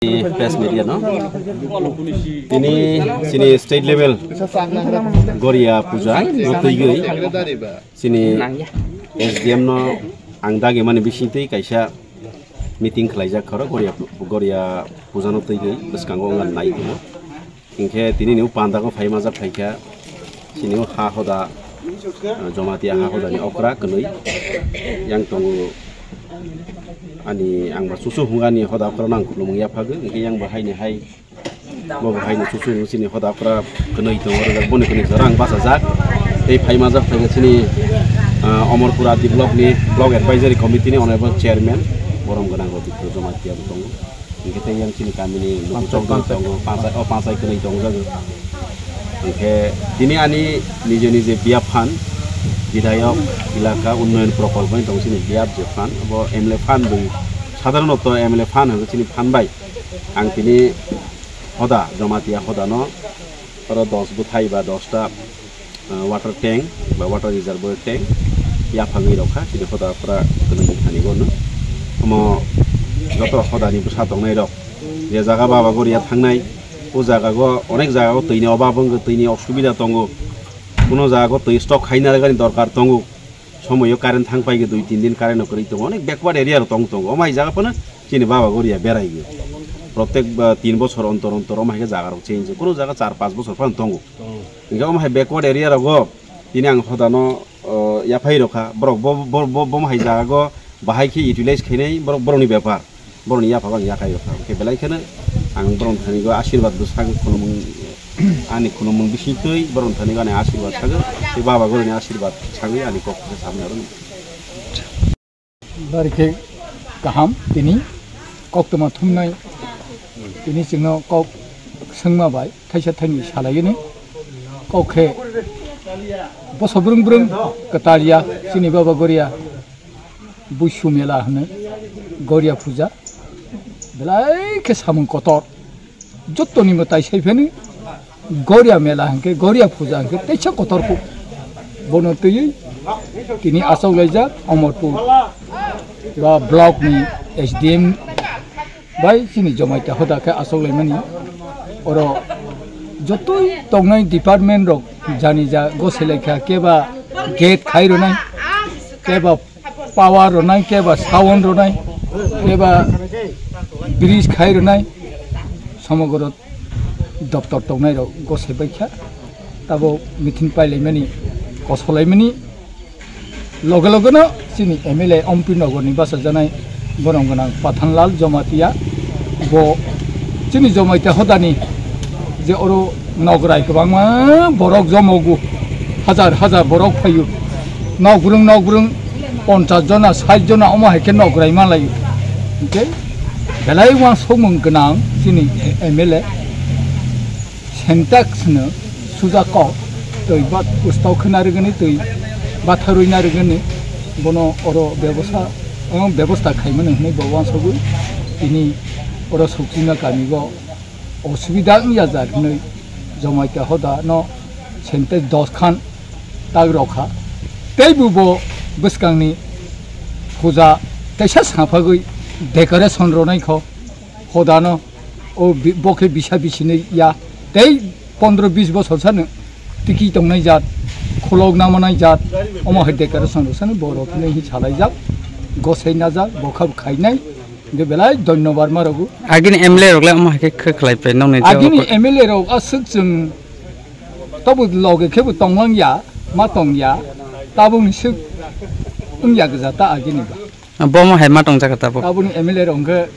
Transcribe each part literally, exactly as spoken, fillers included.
Press media no. Tini chini state level Goria puja no twi gwi chini S D M no ang dagi mani bising twi kaisa meeting khlaijak khoro Goria, Goria puja no twi gwi bwskango wngna nai tongmo. Hinkhe tini ni o panda o phai majak phaikha chini o ha hoda, ah, Jamatia ha hoda ni okra kwnwi yang tongo. Ani ang ba chuchu hungani hoda okra nang khulumung ya phagwi, hinkhe yang ba hai ni hai, bo bo hai ni chuchu hung chini hoda okra kwnwi tongo, rwjak boni kwnwi jora ang bachajak. Tei phai majak phaikha chini, ah, Omorpur Adi block ni block advisory committee ni honorable chairman borom gwnang Roditya Jamatia bo tongo. Hinkhe tei yang chini kamini luku chokdoi tongo, panchai, o panchai kwnwi tongjago. Hinkhe tini ani nije nije biap phan, bidhayok, elaka unnoyon prokolpo ni tongo chini biap je phan, abo M L A phan bai, sadharonoto M L A phan hwnwi chini phan bai. Ang tini hoda, Jamatia hodano oro dos bwthai ba dos ta ah, water tank ba water reservoir tank yaphagwi rokha, chini hoda pura kwnwi thani bono. Omo joto hodani bwsa tongnai rok, je jaga Baba Goria thangnai, o jaga go onek jaga o twi ni obab wngkha, twi ni osubida tongo, kuno jaga o twi stock khaina rwgani dorkar tongo. Somoyo current thang pai khe dui tin din current no kwrwi tongo, onek backward area rok tong tongo, omo hai jaga phano chini Baba Goria berai gwi protek, ah, tin bochor ontor ontor omo hai khe jaga rok change, kuno jaga char panch bochor phano tongo. Hinkhe omo hai backward area rogo tini ang hodano, o, yaphai rokha. Borok bo, bo, bo, bo hai jaga go bahai khe utilize khainai borok, borokni bepar. Borokni yaphaba ang yakhai rokha. Hinkhe belai kheno ang borokni thani go asirwad bwsang khulumung, ani khulumung bisingtwi borokni thani go ani asirwad sago. Tei Baba Gorini asirwad sagwi ani kok khe samni aro. Bari khe kaham tini koktwma thumnai tini chwngno kok swngma bai thaisa thaini salaiyani kok khe boso brwng brwng kwtal ya chini Baba Goria Buisu mela hwno Goria puja belai khe samung kotor. Jottoni mwtai sai phano Goria mela hinkhe Goria puja hinkhe teisa kotor kuk. Bono twiwi tini achuk laijak Omorpur ba block ni S D M bai chini Jamatia hoda khe achuk laimani. Oro jotoi tongnai department rok jani ja goselaikha, keba gate khai rwnai, keba power rwnai, keba sound rwnai, keba bridge khai rwnai, somogoro doptor tongnai rok gosai baikha. Tabo meeting pailaimani, kosolaimani loge loge no chini M L A Ompi Nogor ni bachajaknai borom gwnang Pathanlal Jamatia bo chini Jamatia hodani je oro nograi kwbangma borok jomogo, hajar hajar borok phaio, nogbrwng nogbrwng ponchas jona, sait jona omo hai khe nograi manlaio. Hinkhe belai uansukmung gwnang chini M L A Sintex no suja kok twi bat ustok khwna rwgani, twi batharwi na rwgani, bono oro bebosa, omo bebosta khaimani hwnwi bo uansugwi tini oro Sukchima kami o osubida wngya jar hwnwi Jamatia hoda no Sintex dos khan tak rokha. Teibo bo bwskangni puja teisa saphagwi decoration rwnai kho hodano. O bi-, bo khe bisa bisini ya tei pondro bis bosor sano tiki tongnai jat, khulok namanai jat, omo hai decoration rok sano borok hinwi hi salaijak, gosai najak, bo kha khainai, hingke belai dhonyobar ma rwgo. Agini M L A rok le omo hai khe khe khlai pai nokni jagao. Agini M L A rok aswk chwng tobo loge khe bo tonglang ya, ma tong ya, tabukni swk wng ya gwja ta agini ba. Bomo hai ma tong jaka tabuk. Tabukni M L A rok hingke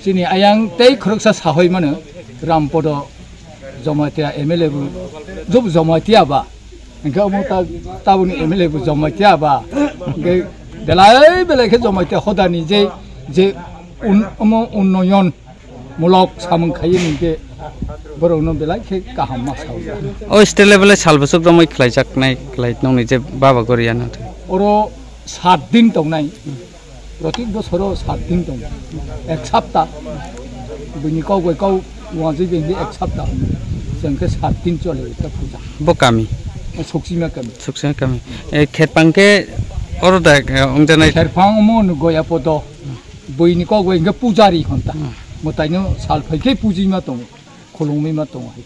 chini ayang tei khoroksa sahoi mano Rampodo Jamatia M L A bo, job Jamatia ba. Hingke omo ta, tabukni M L A bo Jamatia ba. Hingke belai belai khe Jamatia hodani je, je un-, omo unnoyon mulok samung khaiye hingke borokno belai khe kaham ma sao. O state level o sal bwswk romwi khlaijaknai khlai nongni je Baba Goria no. Oro sat din tongnai. Protik bosoro sat din tongo. Ek sapta. Bini kok bai kok wajwi bini ek sapta. Jengke sat din chole ta puja. Bo kami? Suksima kami. Suksima kami. E, kherpang khe oro da, e, ongjanai? Kherpang omo no Goya podo. Buini kok bai hingke pujari honta. Hmm. mwtaino sal phaikhe pujima tongo, khulumima tongo hai.